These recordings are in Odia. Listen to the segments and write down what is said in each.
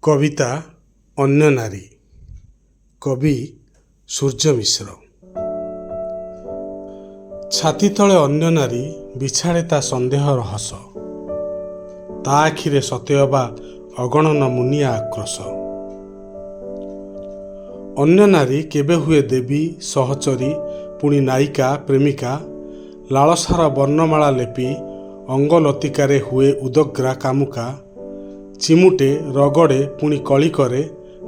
କବିତା ଅନ୍ୟ ନାରୀ, କବି ସୂର୍ଯ୍ୟ ମିଶ୍ର। ଛାତି ତଳେ ଅନ୍ୟ ନାରୀ ବିଛାଡ଼େ ତା ସନ୍ଦେହର ହସ, ତା ଆଖିରେ ସତେ ଅବା ଅଗଣନ ମୁନିଆ ଆକ୍ରୋଶ। ଅନ୍ୟ ନାରୀ କେବେ ହୁଏ ଦେବୀ, ସହଚରୀ, ପୁଣି ନାୟିକା, ପ୍ରେମିକା, ଲାଳସାର ବର୍ଣ୍ଣମାଳା ଲେପି ଅଙ୍ଗଲତିକାରେ ହୁଏ ଉଦଗ୍ରା କାମୁକା, ଚିମୁଟେ, ରଗଡ଼େ, ପୁଣି କଳି କରେ,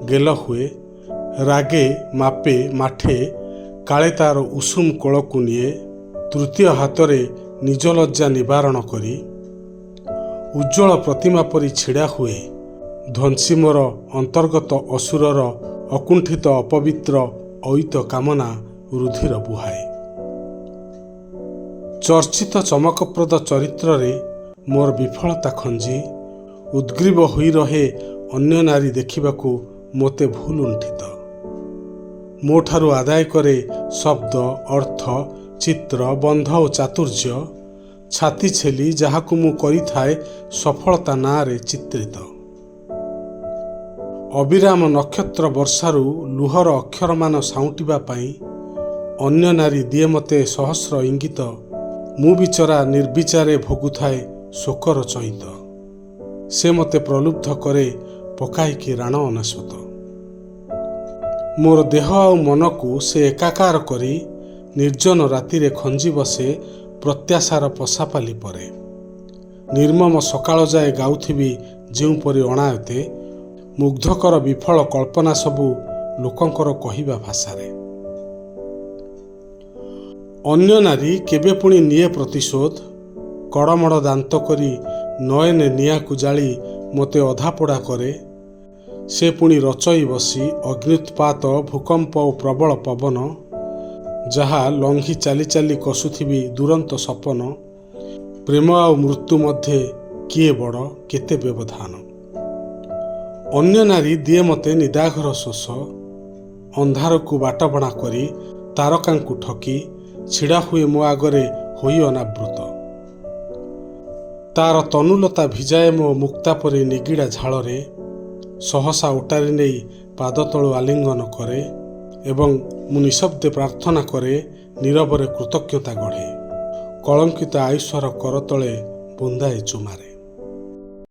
ଗେଲ ହୁଏ, ରାଗେ, ମାପେ, ମାଠେ, କାଳେ ତାର ଉଷୁମ କୋଳକୁ ନିଏ ତୃତୀୟ ହାତରେ ନିଜ ଲଜ୍ଜା ନିବାରଣ କରି। ଉଜ୍ଜ୍ୱଳ ପ୍ରତିମା ପରି ଛିଡ଼ା ହୁଏ, ଧ୍ୱଂସି ମୋର ଅନ୍ତର୍ଗତ ଅସୁରର ଅକୁଣ୍ଠିତ ଅପବିତ୍ର ଅଇତ କାମନା ରୁଧିର ବୁହାଏ। ଚର୍ଚ୍ଚିତ ଚମକପ୍ରଦ ଚରିତ୍ରରେ ମୋର ବିଫଳତା ଖଞ୍ଜି ଉଦ୍ଗ୍ରୀବ ହୋଇ ରହେ ଅନ୍ୟ ନାରୀ ଦେଖିବାକୁ ମୋତେ ଭୂଲୁଣ୍ଠିତ। ମୋଠାରୁ ଆଦାୟ କରେ ଶବ୍ଦ, ଅର୍ଥ, ଚିତ୍ର, ବନ୍ଧ ଓ ଚାତୁର୍ଯ୍ୟ, ଛାତି ଛେଲି ଯାହାକୁ ମୁଁ କରିଥାଏ ସଫଳତା ନାଁରେ ଚିତ୍ରିତ। ଅବିରାମ ନକ୍ଷତ୍ର ବର୍ଷାରୁ ଲୁହର ଅକ୍ଷରମାନ ସାଉଁଟିବା ପାଇଁ ଅନ୍ୟ ନାରୀ ଦିଏ ମୋତେ ସହସ୍ର ଇଙ୍ଗିତ, ମୁଁ ବିଚରା ନିର୍ବିଚାରେ ଭୋଗୁଥାଏ ଶୋକର ଚଇତ। ସେ ମୋତେ ପ୍ରଲୁବ୍ଧ କରେ ପକାଇକି ରାଣ ଅନେଶତ। ମୋର ଦେହ ଆଉ ମନକୁ ସେ ଏକାକାର କରି ନିର୍ଜନ ରାତିରେ ଖଞ୍ଜି ବସେ ପ୍ରତ୍ୟାଶାର ପଶାପାଲି ପରେ। ନିର୍ମମ ସକାଳ ଯାଏ ଗାଉଥିବି ଯେଉଁପରି ଅଣାୟତେ ମୁଗ୍ଧକର ବିଫଳ କଳ୍ପନା ସବୁ ଲୋକଙ୍କର କହିବା ଭାଷାରେ। ଅନ୍ୟ ନାରୀ କେବେ ପୁଣି ନିଏ ପ୍ରତିଶୋଧ, କଡ଼ମଡ଼ ଦାନ୍ତ କରି ନୟନେ ନିଆଁକୁ ଜାଳି ମୋତେ ଅଧାପୋଡ଼ା କରେ। ସେ ପୁଣି ରଚଇ ବସି ଅଗ୍ନ୍ୟୁତ୍ପାତ, ଭୂକମ୍ପ ଓ ପ୍ରବଳ ପବନ, ଯାହା ଲଙ୍ଘି ଚାଲି ଚାଲି କଷୁଥିବି ଦୁରନ୍ତ ସପନ। ପ୍ରେମ ଆଉ ମୃତ୍ୟୁ ମଧ୍ୟେ କିଏ ବଡ଼, କେତେ ବ୍ୟବଧାନ। ଅନ୍ୟ ନାରୀ ଦିଏ ମୋତେ ନିଦାଘର ଶୋଷ, ଅନ୍ଧାରକୁ ବାଟବଣା କରି ତାରକାଙ୍କୁ ଠକି ଛିଡ଼ା ହୁଏ ମୋ ଆଗରେ ହୋଇ ଅନାବୃତ। ତାର ତନୁଲତା ଭିଜାଏ ମୋ ମୁକ୍ତା ପରି ନିଗିଡ଼ା ଝାଳରେ, ସହସା ଓଟାରି ନେଇ ପାଦତଳୁ ଆଲିଙ୍ଗନ କରେ ଏବଂ ମୁଁ ନିଶବ୍ଦେ ପ୍ରାର୍ଥନା କରେ, ନୀରବରେ କୃତଜ୍ଞତା ଗଢ଼େ, କଳଙ୍କିତ ଆୟୁଷର କରତଳେ ବୁନ୍ଦାଏ ଚୁମାରେ।